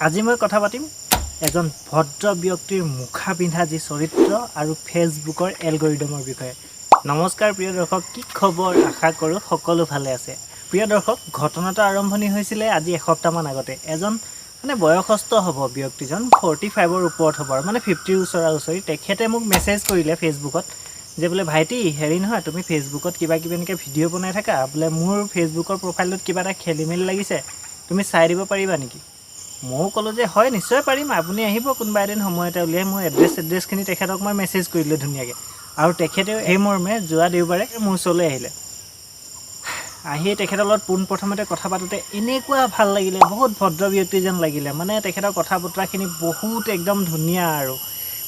আজি মই কথা পাতিম এজন ভদ্ৰ ব্যক্তিৰ মুখা পিন্ধা যি চৰিত্ৰ আৰু ফেচবুকৰ এলগৰিদমৰ বিষয়ে। নমস্কাৰ প্ৰিয় দৰ্শক, কি খবৰ? আশা কৰোঁ সকলো ভালে আছে। প্ৰিয় দৰ্শক, ঘটনাটো আৰম্ভণি হৈছিলে আজি এসপ্তাহমান আগতে। এজন মানে বয়সস্থ হ'ব ব্যক্তিজন, 45ৰ ওপৰত হ'ব আৰু মানে 50ৰ ওচৰা ওচৰি। তেখেতে মোক মেছেজ কৰিলে ফেচবুকত যে বোলে ভাইটি, হেৰি নহয়, তুমি ফেচবুকত কিবা কিবি এনেকৈ ভিডিঅ' বনাই থাকা, বোলে মোৰ ফেচবুকৰ প্ৰফাইলটোত কিবা এটা খেলি মেলি লাগিছে, তুমি চাই দিব পাৰিবা নেকি? ময়ো ক'লোঁ যে হয়, নিশ্চয় পাৰিম, আপুনি আহিব কোনোবা এদিন সময় এটা উলিয়াই। মোৰ এড্ৰেছ এড্ৰেছখিনি তেখেতক মই মেছেজ কৰি দিলোঁ ধুনীয়াকৈ আৰু তেখেতেও সেই মৰ্মে যোৱা দেওবাৰে মোৰ ওচৰলৈ আহিলে। আহি তেখেতৰ লগত পোনপ্ৰথমতে কথা পাতোঁতে এনেকুৱা ভাল লাগিলে, বহুত ভদ্ৰ ব্যক্তি যেন লাগিলে। মানে তেখেতৰ কথা বতৰাখিনি বহুত একদম ধুনীয়া আৰু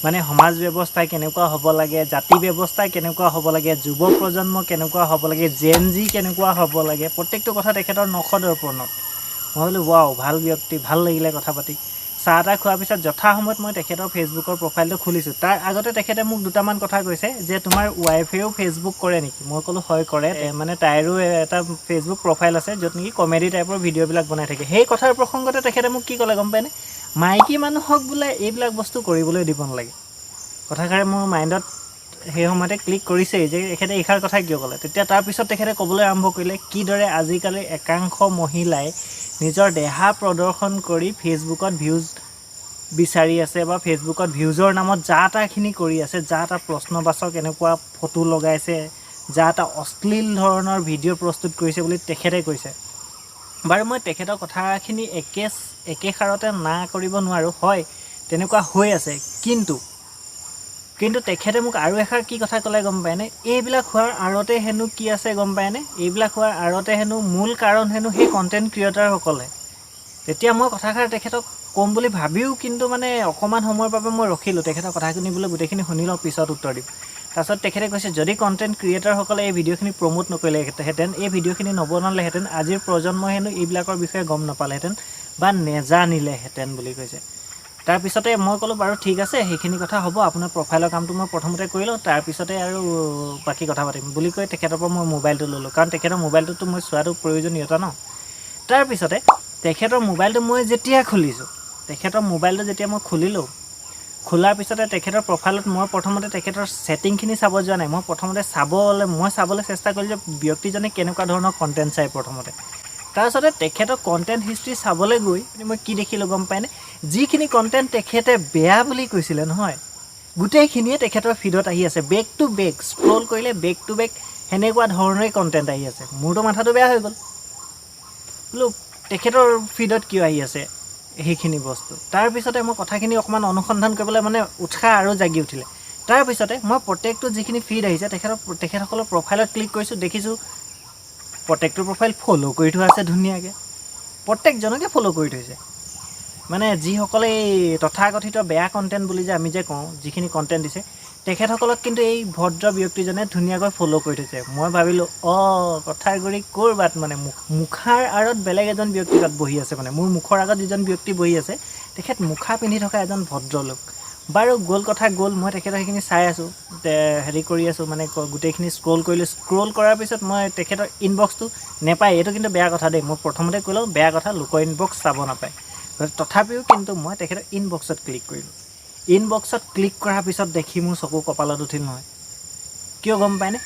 মানে সমাজ ব্যৱস্থা কেনেকুৱা হ'ব লাগে, জাতি ব্যৱস্থা কেনেকুৱা হ'ব লাগে, যুৱ প্ৰজন্ম কেনেকুৱা হ'ব লাগে, জেন জি কেনেকুৱা হ'ব লাগে, প্ৰত্যেকটো কথা তেখেতৰ নখ দৰ্পণত। মই বোলো, ৱাও, ভাল ব্যক্তি, ভাল লাগিলে কথা পাতি। চাহ তাহ খোৱাৰ পিছত যথা সময়ত মই তেখেতৰ ফেচবুকৰ প্ৰফাইলটো খুলিছোঁ। তাৰ আগতে তেখেতে মোক দুটামান কথা কৈছে যে তোমাৰ ৱাইফেও ফেচবুক কৰে নেকি? মই ক'লোঁ, হয়, কৰে। মানে তাইৰো এটা ফেচবুক প্ৰফাইল আছে, য'ত নেকি কমেডি টাইপৰ ভিডিঅ'বিলাক বনাই থাকে। সেই কথাৰ প্ৰসংগতে তেখেতে মোক কি ক'লে গম পায়নে? মাইকী মানুহক বোলে এইবিলাক বস্তু কৰিবলৈ দিব নালাগে। কথাষাৰে মোৰ মাইণ্ডত সেই সময়তে ক্লিক কৰিছেই যে এখেতে এইষাৰ কথা কিয় ক'লে। তেতিয়া তাৰপিছত তেখেতে ক'বলৈ আৰম্ভ কৰিলে কিদৰে আজিকালি একাংশ মহিলাই নিজৰ দেহা প্ৰদৰ্শন কৰি ফেচবুকত ভিউজ বিচাৰি আছে বা ফেচবুকত ভিউজৰ নামত যা তাখিনি কৰি আছে, যা তা প্ৰশ্নবাচক এনেকুৱা ফটো লগাইছে, যা তা অশ্লীল ধৰণৰ ভিডিঅ' প্ৰস্তুত কৰিছে বুলি তেখেতে কৈছে। বাৰু, মই তেখেতৰ কথাখিনি একেষাৰতে না কৰিব নোৱাৰোঁ। হয়, তেনেকুৱা হৈ আছে। কিন্তু কিন্তু তেখেতে মোক আৰু এষাৰ কি কথা ক'লে গম পায়নে? এইবিলাক হোৱাৰ আঁৰতে হেনো কি আছে গম পায়নে? এইবিলাক হোৱাৰ আঁৰতে হেনো মূল কাৰণ হেনো সেই কণ্টেণ্ট ক্ৰিয়েটাৰসকলে। তেতিয়া মই কথাষাৰ তেখেতক ক'ম বুলি ভাবিও কিন্তু মানে অকণমান সময়ৰ বাবে মই ৰখিলোঁ। তেখেতৰ কথাখিনি বোলে গোটেইখিনি শুনি লওঁ, পিছত উত্তৰ দিম। তাৰপিছত তেখেতে কৈছে, যদি কণ্টেণ্ট ক্ৰিয়েটাৰসকলে এই ভিডিঅ'খিনি প্ৰম'ট নকৰিলেহেঁতেন, এই ভিডিঅ'খিনি নবনালেহেঁতেন, আজিৰ প্ৰজন্মই হেনো এইবিলাকৰ বিষয়ে গম নাপালেহেঁতেন বা নেজানিলেহেঁতেন বুলি কৈছে। তাৰপিছতে মই ক'লোঁ, বাৰু ঠিক আছে, সেইখিনি কথা হ'ব, আপোনাৰ প্ৰফাইলৰ কামটো মই প্ৰথমতে কৰি লওঁ, তাৰপিছতে আৰু বাকী কথা পাতিম বুলি কৈ তেখেতৰ পৰা মই মোবাইলটো ল'লোঁ। কাৰণ তেখেতৰ মোবাইলটোতো মই চোৱাটো প্ৰয়োজনীয়তা ন। তাৰপিছতে তেখেতৰ মোবাইলটো মই যেতিয়া খুলিছোঁ, তেখেতৰ মোবাইলটো যেতিয়া মই খুলিলোঁ, খোলাৰ পিছতে তেখেতৰ প্ৰফাইলত মই প্ৰথমতে তেখেতৰ ছেটিংখিনি চাব যোৱা নাই। মই প্ৰথমতে চাবলৈ চেষ্টা কৰিলোঁ যে ব্যক্তিজনে কেনেকুৱা ধৰণৰ কণ্টেণ্ট চাই প্ৰথমতে। তাৰপিছতে তেখেতৰ কণ্টেণ্ট হিষ্ট্ৰী চাবলৈ গৈ মই কি দেখিলোঁ গম পায়নে? যিখিনি কণ্টেণ্ট তেখেতে বেয়া বুলি কৈছিলে নহয়, গোটেইখিনিয়ে তেখেতৰ ফিডত আহি আছে। বেক টু বেক স্ক্ৰল কৰিলে বেক টু বেক সেনেকুৱা ধৰণৰে কণ্টেণ্ট আহি আছে। মোৰতো মাথাটো বেয়া হৈ গ'ল। বোলো, তেখেতৰ ফিডত কিয় আহি আছে সেইখিনি বস্তু? তাৰপিছতে মই কথাখিনি অকণমান অনুসন্ধান কৰিবলৈ মানে উৎসাহ আৰু জাগি উঠিলে। তাৰপিছতে মই প্ৰত্যেকটো যিখিনি ফিড আহিছে, তেখেতসকলৰ প্ৰফাইলত ক্লিক কৰিছোঁ। দেখিছোঁ প্ৰত্যেকটো প্ৰফাইল ফ'ল' কৰি থোৱা আছে ধুনীয়াকৈ, প্ৰত্যেকজনকে ফ'ল' কৰি থৈছে। মানে যিসকলে এই তথাকথিত বেয়া কণ্টেণ্ট বুলি যে আমি যে কওঁ, যিখিনি কণ্টেণ্ট দিছে, তেখেতসকলক কিন্তু এই ভদ্ৰ ব্যক্তিজনে ধুনীয়াকৈ ফ'ল' কৰি থৈছে। মই ভাবিলোঁ, অঁ, কথাৰ গুৰি ক'ৰবাত মানে মুখাৰ আঁৰত বেলেগ এজন ব্যক্তি তাত বহি আছে। মানে মোৰ মুখৰ আগত যিজন ব্যক্তি বহি আছে, তেখেত মুখা পিন্ধি থকা এজন ভদ্ৰলোক। বাৰু, গ'ল কথা গ'ল। মই তেখেতৰ সেইখিনি চাই আছোঁ, হেৰি কৰি আছোঁ, মানে গোটেইখিনি স্ক্ৰল কৰিলোঁ। স্ক্ৰল কৰাৰ পিছত মই তেখেতৰ ইনবক্সটো নাপায়। এইটো কিন্তু বেয়া কথা দেই, মই প্ৰথমতে কৈ লওঁ, বেয়া কথা, লোকৰ ইনবক্স চাব নাপায়। তথাপিও কিন্তু মই তেখেতৰ ইনবক্সত ক্লিক কৰিলোঁ। ইনবক্সত ক্লিক কৰাৰ পিছত দেখি মোৰ চকু কপালত উঠিল নহয়। কিয় গম পায়নে?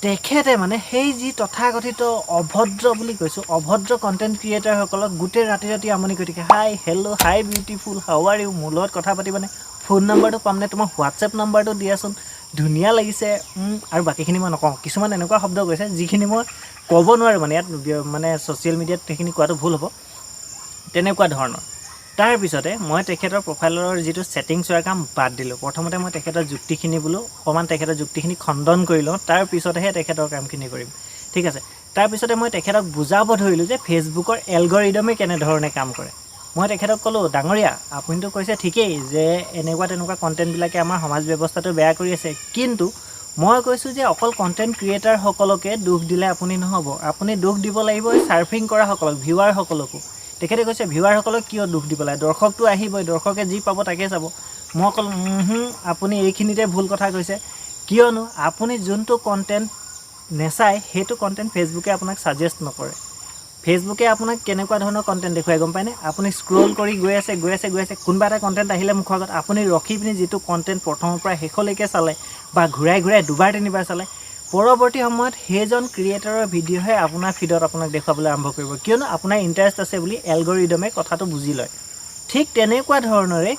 তেখেতে মানে সেই যি তথাকথিত অভদ্ৰ বুলি কৈছোঁ, অভদ্ৰ কণ্টেণ্ট ক্ৰিয়েটাৰসকলক গোটেই ৰাতি ৰাতি আমনি কৰি থাকে। "Hi, hello, hi beautiful, how are you? মোৰ লগত কথা পাতিবানে? ফোন নাম্বাৰটো পামনে? তোমাৰ হোৱাটছএপ নাম্বাৰটো দিয়াচোন, ধুনীয়া লাগিছে।" আৰু বাকীখিনি মই নকওঁ। কিছুমান এনেকুৱা শব্দ কৈছে যিখিনি মই ক'ব নোৱাৰোঁ, মানে ইয়াত মানে ছ'চিয়েল মিডিয়াত সেইখিনি কোৱাটো ভুল হ'ব, তেনেকুৱা ধৰণৰ। তাৰপিছতে মই তেখেতৰ প্ৰফাইলৰ যিটো ছেটিং চোৱাৰ কাম বাদ দিলোঁ। প্ৰথমতে মই তেখেতৰ যুক্তিখিনি বোলো অকণমান তেখেতৰ যুক্তিখিনি খণ্ডন কৰি লওঁ, তাৰপিছতহে তেখেতৰ কামখিনি কৰিম। ঠিক আছে। তাৰপিছতে মই তেখেতক বুজাব ধৰিলোঁ যে ফেচবুকৰ এলগৰিদমে কেনেধৰণে কাম কৰে। মই তেখেতক ক'লোঁ, ডাঙৰীয়া, আপুনিতো কৈছে ঠিকেই যে এনেকুৱা তেনেকুৱা কণ্টেণ্টবিলাকে আমাৰ সমাজ ব্যৱস্থাটো বেয়া কৰি আছে। কিন্তু মই কৈছোঁ যে অকল কণ্টেণ্ট ক্ৰিয়েটাৰসকলকে দোষ দিলে আপুনি নহ'ব, আপুনি দোষ দিব লাগিব এই চাৰ্ফিং কৰাসকলক, ভিউৱাৰসকলকো। তেখেতে কৈছে, ভিউৱাৰসকলক কিয় দোষ দিব লাগে? দৰ্শকটো আহিবই, দৰ্শকে যি পাব তাকে চাব। মই ক'লোঁ, আপুনি এইখিনিতে ভুল কথা কৈছে। কিয়নো আপুনি যোনটো কণ্টেণ্ট নেচায়, সেইটো কণ্টেণ্ট ফেচবুকে আপোনাক ছাজেষ্ট নকৰে। ফেচবুকে আপোনাক কেনেকুৱা ধৰণৰ কণ্টেণ্ট দেখুৱাই গম পায়নে? আপুনি স্ক্ৰল কৰি গৈ আছে, গৈ আছে, গৈ আছে, কোনোবা এটা কণ্টেণ্ট আহিলে মুখৰ আগত, আপুনি ৰখি পিনি যিটো কণ্টেণ্ট প্ৰথমৰ পৰা শেষলৈকে চালে বা ঘূৰাই ঘূৰাই দুবাৰ তিনিবাৰ চালে, পৰৱৰ্তী সময়ত সেইজন ক্ৰিয়েটৰৰ ভিডিঅ'হে আপোনাৰ ফিডত আপোনাক দেখুৱাবলৈ আৰম্ভ কৰিব। কিয়নো আপোনাৰ ইণ্টাৰেষ্ট আছে বুলি এলগৰিদমে কথাটো বুজি লয়। ঠিক তেনেকুৱা ধৰণৰে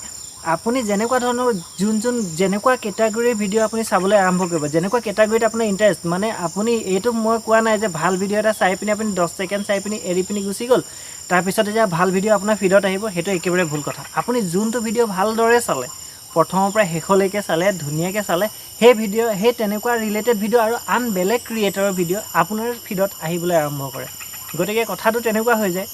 আপুনি যেনেকুৱা ধৰণৰ যোন যোন যেনেকুৱা কেটেগৰীৰ ভিডিঅ' আপুনি চাবলৈ আৰম্ভ কৰিব, যেনেকুৱা কেটেগৰীত আপোনাৰ ইণ্টাৰেষ্ট, মানে আপুনি এইটো মই কোৱা নাই যে ভাল ভিডিঅ' এটা চাই পিনি আপুনি 10 ছেকেণ্ড চাই পিনি এৰি পিনি গুচি গ'ল, তাৰপিছত এতিয়া ভাল ভিডিঅ' আপোনাৰ ফিডত আহিব, সেইটো একেবাৰে ভুল কথা। আপুনি যোনটো ভিডিঅ' ভালদৰে চালে, প্ৰথমৰ পৰা শেষলৈকে চালে, ধুনীয়াকৈ চালে, সেই ভিডিঅ' সেই তেনেকুৱা ৰিলেটেড ভিডিঅ' আৰু আন বেলেগ ক্ৰিয়েটৰৰ ভিডিঅ' আপোনাৰ ফিডত আহিবলৈ আৰম্ভ কৰে। গতিকে কথাটো তেনেকুৱা হৈ যায়।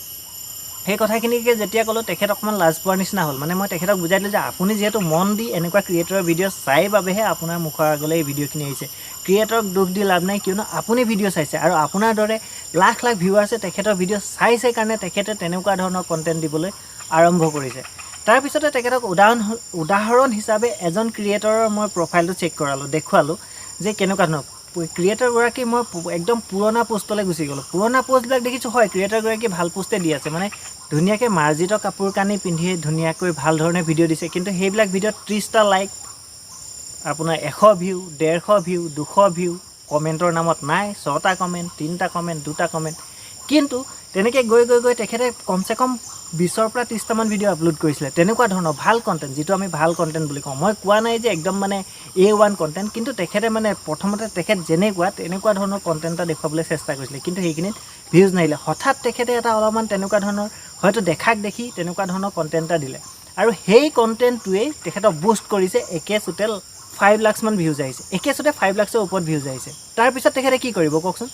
সেই কথাখিনিকে যেতিয়া ক'লোঁ, তেখেত অকণমান লাজ পোৱাৰ নিচিনা হ'ল। মানে মই তেখেতক বুজাই দিলোঁ যে আপুনি যিহেতু মন দি এনেকুৱা ক্ৰিয়েটৰৰ ভিডিঅ' চাই বাবেহে আপোনাৰ মুখৰ আগলৈ এই ভিডিঅ'খিনি আহিছে। ক্ৰিয়েটৰক দোষ দি লাভ নাই, কিয়নো আপুনি ভিডিঅ' চাইছে আৰু আপোনাৰ দৰে লাখ লাখ ভিউৱাৰ্ছে তেখেতৰ ভিডিঅ' চাইছে কাৰণে তেখেতে তেনেকুৱা ধৰণৰ কণ্টেণ্ট দিবলৈ আৰম্ভ কৰিছে। তাৰপিছতে তেখেতক উদাহৰণ উদাহৰণ হিচাপে এজন ক্ৰিয়েটৰৰ মই প্ৰফাইলটো চেক কৰালোঁ, দেখুৱালোঁ যে কেনেকুৱা ধৰণৰ ক্ৰিয়েটৰগৰাকী। মই একদম পুৰণা পষ্টলৈ গুচি গ'লোঁ। পুৰণা পষ্টবিলাক দেখিছোঁ, হয়, ক্ৰিয়েটৰগৰাকী ভাল পোষ্টে দি আছে, মানে ধুনীয়াকৈ মাৰ্জিত কাপোৰ কানি পিন্ধি ধুনীয়াকৈ ভাল ধৰণে ভিডিঅ' দিছে। কিন্তু সেইবিলাক ভিডিঅ'ত 30টা লাইক, আপোনাৰ 100 ভিউ, 150 ভিউ, 200 ভিউ, কমেণ্টৰ নামত নাই, ছটা কমেণ্ট, তিনিটা কমেণ্ট, দুটা কমেণ্ট। কিন্তু তেনেকৈ গৈ গৈ গৈ তেখেতে কমচে কম 20ৰ পৰা 30টামান ভিডিঅ' আপলোড কৰিছিলে তেনেকুৱা ধৰণৰ ভাল কণ্টেণ্ট, যিটো আমি ভাল কণ্টেণ্ট বুলি কওঁ। মই কোৱা নাই যে একদম মানে এ ওৱান কণ্টেণ্ট, কিন্তু তেখেতে মানে প্ৰথমতে তেখেত যেনেকুৱা তেনেকুৱা ধৰণৰ কণ্টেণ্ট এটা দেখুৱাবলৈ চেষ্টা কৰিছিলে। কিন্তু সেইখিনিত ভিউজ নাহিলে। হঠাৎ তেখেতে এটা অলপমান তেনেকুৱা ধৰণৰ হয়তো দেখাক দেখি তেনেকুৱা ধৰণৰ কণ্টেণ্ট এটা দিলে আৰু সেই কণ্টেণ্টটোৱেই তেখেতক বুষ্ট কৰিছে। একে চোতে 5 লাখছমান ভিউজ আহিছে, একে চোতে 5 লাখছৰ ওপৰত ভিউজ আহিছে। তাৰপিছত তেখেতে কি কৰিব কওকচোন?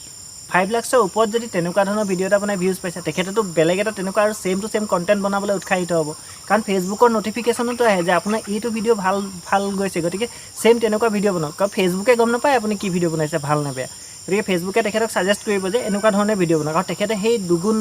5 লাখছৰ ওপৰত যদি তেনেকুৱা ধৰণৰ ভিডিঅ' এটা বনাই ভিউজ পাইছে, তেখেতেতো বেলেগ এটা তেনেকুৱা আৰু ছেইম টু ছেইম কণ্টেণ্ট বনাবলৈ উৎসাহিত হ'ব। কাৰণ ফেচবুকৰ ন'টিফিকেশ্যনতো আহে যে আপোনাৰ এইটো ভিডিঅ' ভাল ভাল গৈছে, গতিকে ছেইম তেনেকুৱা ভিডিঅ' বনাওক। কাৰণ ফেচবুকে গম নাপায় আপুনি কি ভিডিঅ' বনাইছে, ভাল নে বেয়া। গতিকে ফেচবুকে তেখেতক ছাজেষ্ট কৰিব যে এনেকুৱা ধৰণে ভিডিঅ' বনাওক আৰু তেখেতে সেই দুগুণ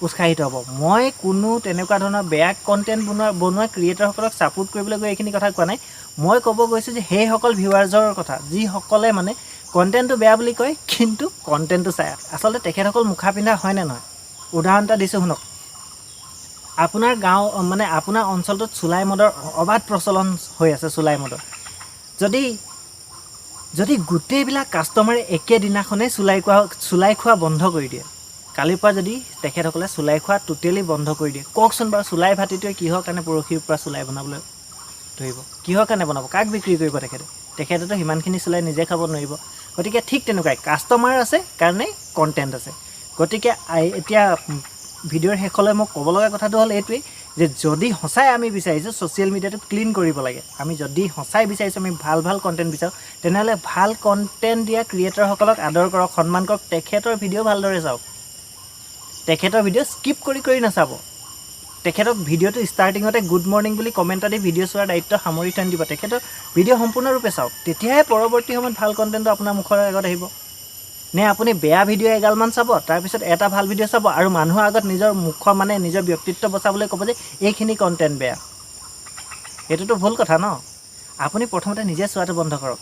উৎসাহিত হ'ব। মই কোনো তেনেকুৱা ধৰণৰ বেয়া কণ্টেণ্ট বনোৱা বনোৱা ক্ৰিয়েটৰসকলক ছাপোৰ্ট কৰিবলৈ গৈ এইখিনি কথা কোৱা নাই। মই ক'ব গৈছোঁ যে সেইসকল ভিউৱাৰ্ছৰ কথা যিসকলে মানে কণ্টেণ্টটো বেয়া বুলি কয়, কিন্তু কণ্টেণ্টটো চায়। আচলতে তেখেতসকল মুখা পিন্ধা হয়নে নহয়? উদাহৰণ এটা দিছোঁ, শুনক। আপোনাৰ গাঁও, মানে আপোনাৰ অঞ্চলটোত চুলাই মদৰ অবাধ প্ৰচলন হৈ আছে। চুলাই মদৰ যদি যদি গোটেইবিলাক কাষ্টমাৰে একেদিনাখনেই চুলাই খোৱা বন্ধ কৰি দিয়ে, কালিৰ পৰা যদি তেখেতসকলে চুলাই খোৱা টোটেলি বন্ধ কৰি দিয়ে, কওকচোন বাৰু, চুলাই ভাটিটোৱে কিহৰ কাৰণে পৰহিৰ পৰা চুলাই বনাবলৈ ধৰিব? কিহৰ কাৰণে বনাব? কাক বিক্ৰী কৰিব তেখেতে? তেখেতেতো সিমানখিনি চুলাই নিজে খাব নোৱাৰিব। গতিকে ঠিক তেনেকুৱাই কাষ্টমাৰ আছে কাৰণে কণ্টেণ্ট আছে। গতিকে এতিয়া ভিডিঅ'ৰ শেষলৈ মই ক'ব লগা কথাটো হ'ল এইটোৱেই যে যদি সঁচাই আমি বিচাৰিছোঁ ছ'চিয়েল মিডিয়াটো ক্লিন কৰিব লাগে, আমি যদি সঁচাই বিচাৰিছোঁ, আমি ভাল ভাল কণ্টেণ্ট বিচাৰোঁ, তেনেহ'লে ভাল কণ্টেণ্ট দিয়া ক্ৰিয়েটৰসকলক আদৰ কৰক, সন্মান কৰক, তেখেতৰ ভিডিঅ' ভালদৰে চাওক। তেখেতৰ ভিডিঅ' স্কিপ কৰি কৰি নাচাব। তেখেতক ভিডিঅ'টো ষ্টাৰ্টিঙতে গুড মৰ্ণিং বুলি কমেণ্ট এটা দি ভিডিঅ' চোৱাৰ দায়িত্ব সামৰি থৈ দিব। তেখেতৰ ভিডিঅ' সম্পূৰ্ণৰূপে চাওক, তেতিয়াহে পৰৱৰ্তী সময়ত ভাল কণ্টেণ্টটো আপোনাৰ মুখৰ আগত আহিব। নে আপুনি বেয়া ভিডিঅ' এগালমান চাব, তাৰপিছত এটা ভাল ভিডিঅ' চাব আৰু মানুহৰ আগত নিজৰ মুখৰ, মানে নিজৰ ব্যক্তিত্ব বচাবলৈ ক'ব যে এইখিনি কণ্টেণ্ট বেয়া? সেইটোতো ভুল কথা ন? আপুনি প্ৰথমতে নিজে চোৱাটো বন্ধ কৰক।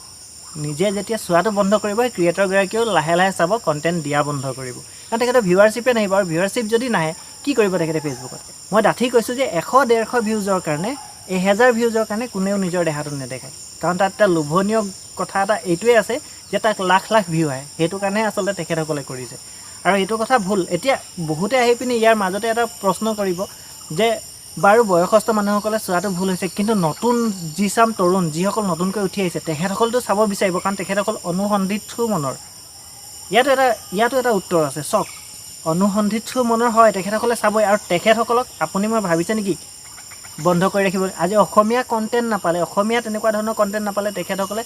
নিজে যেতিয়া চোৱাটো বন্ধ কৰিব, ক্ৰিয়েটৰগৰাকীয়েও লাহে লাহে চাব, কণ্টেণ্ট দিয়া বন্ধ কৰিব। কাৰণ তেখেতৰ ভিউৱাৰশ্বিপে নাহিব আৰু ভিউৱাৰশ্বিপ যদি নাহে, কি কৰিব তেখেতে ফেচবুকত? মই ডাঠি কৈছোঁ যে 100, 150 ভিউজৰ কাৰণে, 1000 ভিউজৰ কাৰণে কোনেও নিজৰ দেহাটো নেদেখায়। কাৰণ তাত এটা লোভনীয় কথা এটা এইটোৱে আছে যে তাক লাখ লাখ ভিউ আহে। সেইটো কাৰণে আচলতে তেখেতসকলে কৰিছে আৰু এইটো কথা ভুল। এতিয়া বহুতে আহি পিনি ইয়াৰ মাজতে এটা প্ৰশ্ন কৰিব যে বাৰু বয়সস্থ মানুহসকলে চোৱাটো ভুল হৈছে, কিন্তু নতুন যি চাম তৰুণ, যিসকল নতুনকৈ উঠি আহিছে, তেখেতসকলতো চাব বিচাৰিব, কাৰণ তেখেতসকল অনুসন্ধিৎসু মনৰ। ইয়াতো এটা উত্তৰ আছে। চাওক, অনুসন্ধিৎসু মনৰ হয়, তেখেতসকলে চাবই। আৰু তেখেতসকলক আপুনি মই ভাবিছে নেকি বন্ধ কৰি ৰাখিব? আজি অসমীয়া কণ্টেণ্ট নাপালে, অসমীয়া তেনেকুৱা ধৰণৰ কণ্টেণ্ট নাপালে, তেখেতসকলে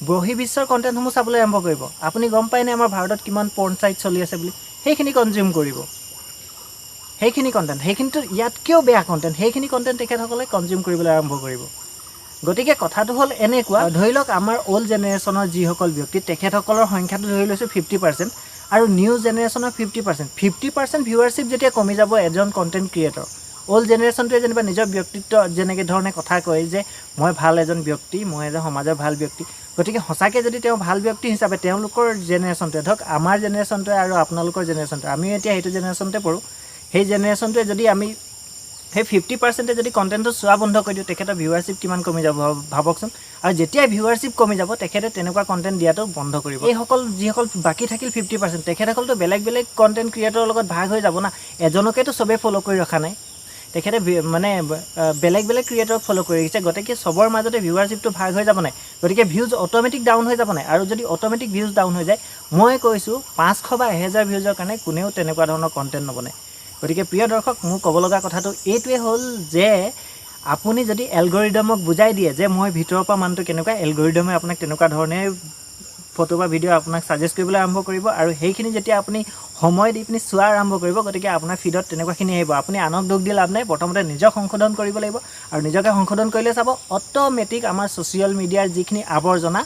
বহিৰ্বিশ্বৰ কণ্টেণ্টসমূহ চাবলৈ আৰম্ভ কৰিব। আপুনি গম পায়নে আমাৰ ভাৰতত কিমান পৰ্ণ চাইট চলি আছে বুলি? সেইখিনি কনজিউম কৰিব, সেইখিনি কণ্টেণ্ট, সেইখিনিতো ইয়াতকৈও বেয়া কণ্টেণ্ট, সেইখিনি কণ্টেণ্ট তেখেতসকলে কনজিউম কৰিবলৈ আৰম্ভ কৰিব। গতিকে কথাটো হ'ল এনেকুৱা, ধৰি লওক আমাৰ অ'ল্ড জেনেৰেশ্যনৰ যিসকল ব্যক্তি, তেখেতসকলৰ সংখ্যাটো ধৰি লৈছোঁ 50% আৰু নিউ জেনেৰেশ্যনৰ 50%। 50% ভিউৱাৰশ্বিপ যেতিয়া কমি যাব এজন কণ্টেণ্ট ক্ৰিয়েটৰ, অ'ল্ড জেনেৰেশ্যনটোৱে যেনিবা নিজৰ ব্যক্তিত্ব যেনেকৈ ধৰণে কথা কয় যে মই ভাল এজন ব্যক্তি, মই এজন সমাজৰ ভাল ব্যক্তি। গতিকে সঁচাকৈ যদি তেওঁ ভাল ব্যক্তি হিচাপে তেওঁলোকৰ জেনেৰেশ্যনটোৱে, ধৰক আমাৰ জেনেৰেশ্যনটোৱে আৰু আপোনালোকৰ জেনেৰেশ্যনটোৱে, আমিও এতিয়া সেইটো জেনেৰেশ্যনতে পৰোঁ, সেই জেনেৰেশ্যনটোৱে যদি আমি সেই 50%-এ যদি কণ্টেণ্টটো চোৱা বন্ধ কৰি দিওঁ, তেখেতৰ ভিউৱাৰশ্বিপ কিমান কমি যাব ভাবকচোন। আৰু যেতিয়াই ভিউৱাৰশ্বিপ কমি যাব, তেখেতে তেনেকুৱা কণ্টেণ্ট দিয়াটো বন্ধ কৰিব। এইসকল যিসকল বাকী থাকিল 50%, তেখেতসকলতো বেলেগ বেলেগ কণ্টেণ্ট ক্ৰিয়েটৰৰ লগত ভাগ হৈ যাব না। এজনকেতো চবেই ফ'ল' কৰি ৰখা নাই, তেখেতে মানে বেলেগ বেলেগ ক্ৰিয়েটৰক ফ'ল' কৰি ৰাখিছে। গতিকে চবৰ মাজতে ভিউৱাৰশ্বিপটো ভাগ হৈ যাব নাই? গতিকে ভিউজ অট'মেটিক ডাউন হৈ যাব নাই? আৰু যদি অট'মেটিক ভিউজ ডাউন হৈ যায়, মই কৈছোঁ, 500 বা 1000 ভিউজৰ কাৰণে কোনেও তেনেকুৱা ধৰণৰ কণ্টেণ্ট নবনায়। গতিকে প্ৰিয় দৰ্শক, মোৰ ক'ব লগা কথাটো এইটোৱে হ'ল যে আপুনি যদি এলগৰিদমক বুজাই দিয়ে যে মই ভিতৰৰ পৰা মানুহটো কেনেকুৱা, এলগৰিদমে আপোনাক তেনেকুৱা ধৰণে ফটো বা ভিডিঅ' আপোনাক ছাজেষ্ট কৰিবলৈ আৰম্ভ কৰিব। আৰু সেইখিনি যেতিয়া আপুনি সময় দি পিনি চোৱা আৰম্ভ কৰিব, গতিকে আপোনাৰ ফিডত তেনেকুৱাখিনি আহিব। আপুনি আনক দোষ দি লাভ নাই, প্ৰথমতে নিজক সংশোধন কৰিব লাগিব। আৰু নিজকে সংশোধন কৰিলে চাব, অট'মেটিক আমাৰ ছ'চিয়েল মিডিয়াৰ যিখিনি আৱৰ্জনা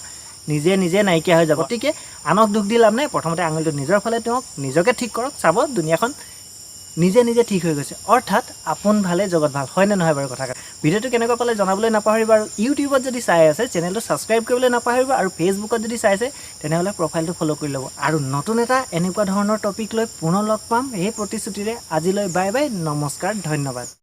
নিজে নিজে নাইকিয়া হৈ যাব। গতিকে আনক দোষ দি লাভ নাই, প্ৰথমতে আঙুলিটো নিজৰ ফালে তেওঁক নিজকে ঠিক কৰক, চাব দুনীয়াখন নিজে নিজে ঠিক হৈ গৈছে। অৰ্থাৎ আপোন ভালে জগত ভাল, হয়নে নহয় বাৰু কথা? ভিডিঅ'টো কেনেকুৱা পালে জনাবলৈ নাপাহৰিব। আৰু ইউটিউবত যদি চাই আছে, চেনেলটো ছাবস্ক্ৰাইব কৰিবলৈ নাপাহৰিব। আৰু ফেচবুকত যদি চাইছে, তেনেহ'লে প্ৰফাইলটো ফ'ল' কৰি ল'ব। আৰু নতুন এটা এনেকুৱা ধৰণৰ টপিক লৈ পুনৰ লগ পাম, এই প্ৰতিশ্ৰুতিৰে আজিলৈ বাই বাই, নমস্কাৰ, ধন্যবাদ।